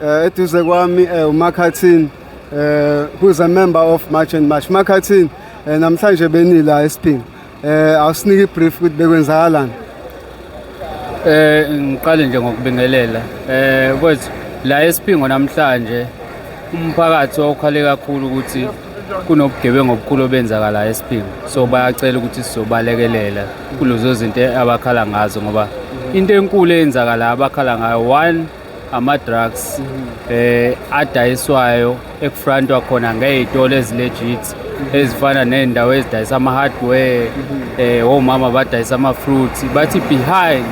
Eduze kwami uMakhathini, who's a member of March and March. Makhathini, namhlanje benila eSiphingo. Awusinike ibrief ukuthi bekwenzakalani. Ngiqale nje ngokubingelela. Kwethu la eSiphingo namhlanje umphakathi wawukhale kakhulu ukuthi kunobugebengu obukhulu obenzakala eSiphingo. So bayacela ukuthi sizobalekelela kulezo zinto abakhala ngazo, ngoba into enkulu eyenzakala abakhala ngayo, one, ama-drugs adayiswayo ekufrontwa khona ngey'tolo ezi-legit ezifana ney'ndawo ezidayisa ama-hardware, omama badayisa ama-fruits. Bathi behind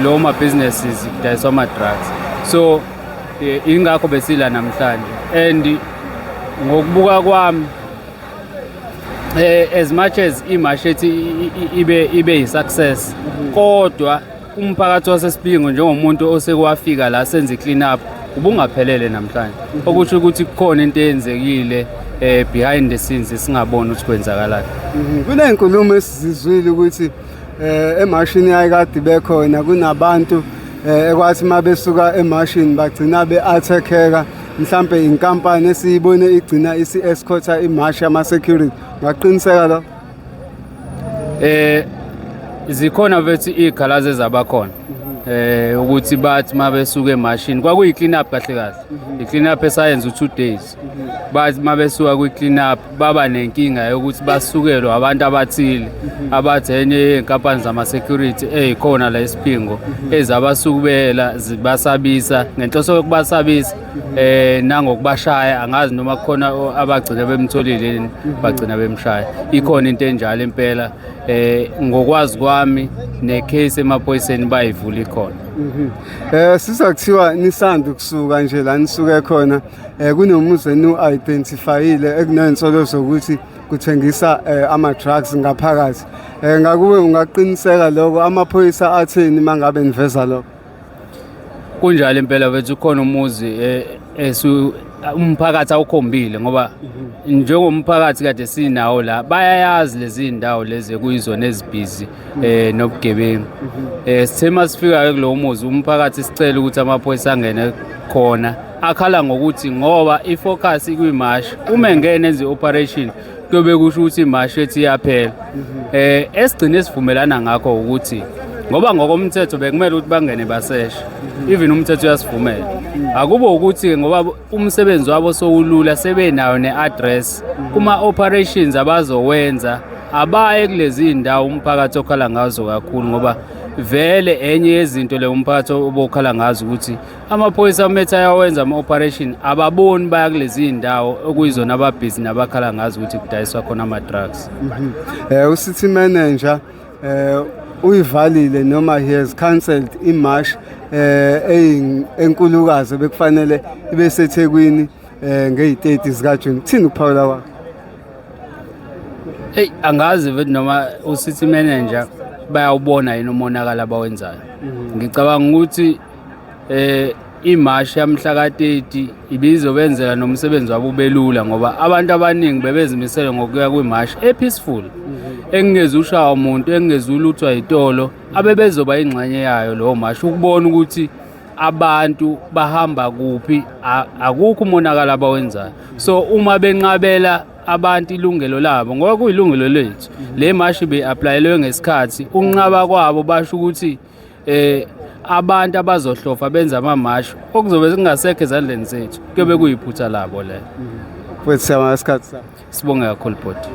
lo ma-businesses kudayiswa ama-drugs. So ingakho besila namhlanje, and ngokubuka kwami, as much as imashi ethi ibe yi-success, kodwa umphakathi waseSiphingo, njengomuntu osekwafika la senze clean up, ubungaphelele namhlanje, okusho ukuthi kukhona into eyenzekile behind the scenes singaboni ukuthi kwenzakalani. Kuney'nkulumo esizizwile ukuthi emashini ayikade bekhona kunabantu ekwathi uma besuka emashini bagcina be-attackeka, mhlampe inkampani esiyibone igcina isi-escorta imashi ama-security. Ngaqiniseka lo? Zikhona bethi iy'khalazo ezabakhona ukuthi bathi uma besuka emashini, kwakuyi clean up kahle kahle, i-clean up esayenza u-2 days, bathi uma besuka kwi-clean up baba nenkinga yokuthi basukelwe abantu abathile abathi enye yey'nkampani zama-security ey'khona la eSiphingo ezabasukubela zibasabisa ngenhloso yokubasabisa nangokubashaya. Angazi noma kukhona abagcina bemtholile yini, bagcina bemshaya. Ikhona into enjalo impela. Ngokwazi kwami, necase emaphoyiseni bayivula, ikhona. Siza kuthiwa nisanda kusuka nje la nisuke khona, kunomuzi enu-identifyile ekunensolo zokuthi kuthengisa ama-drugs ngaphakathi. Ngakuwe ungaqiniseka lokho? Amaphoyisa atheni mangabe niveza lokho? Kunjalo impela bethu, ukhona umuzi esu umphakathi awukhombile, ngoba njengomphakathi kade sinawo la bayayazi lezi ndawo lezi kuyizona ezibhizi nobugebengu. Sithe masifika kulowo muzi umphakathi sicela ukuthi amaphoyisa angene khona, akhala ngokuthi ngoba ifocus ikwimashi, uma engene enze operation kuyobe kusho ukuthi imashi ethi iyaphela. Esigcine sivumelana ngakho ukuthi ngoba ngokomthetho bekumele ukuthi bangene baseshe, even umthetho uyasivumela, akube ukuthi ngoba umsebenzi wabo sowulula, sebenayo ne-address, kuma-operations abazowenza abaye kulezi ndawo umphakathi okhala ngazo kakhulu, ngoba vele enye yezinto le umphakathi obokhala ngazo ukuthi amaphoyisa amethe ayawenza ama-operation, ababoni baya kulezi ndawo okuyizona ababhizi nabakhala ngazo ukuthi kudayiswa khona ama-drugs. U-city manager uyivalile noma he has cancelled imarch enkulukazi bekufanele ibe seThekwini ngeyi-30 zikaJune. Kuthini ukuphawula kwakho? Hey, angazi vele noma u-city manager bayawubona yini umonakalo abawenzayo. Ngicabanga ukuthi imashi yamhla ka-30 ibizobenzela nomsebenzi wabo ubelula, ngoba abantu abaningi bebezimisele ngokuya kwimashi e-peaceful engingeze ushawa umuntu, engingezuluthwa itolo, abebezoba ingxenye yayo leyo mashi ukubona ukuthi abantu bahamba kuphi, akukho umonakalo abawenzayo. So uma benqabela abantu ilungelo labo, ngoba kuyilungelo lethu, le mashi be-applyelwe ngesikhathi, unqaba kwabo basho ukuthi abantu abazohlofa benza amamashi okuzobe kungasekho ezandleni zethu, kuyobe kuyiphutha labo lelo. Futhi siyabonga isikhathi sakho. Sibonge kakhulu, bhuti.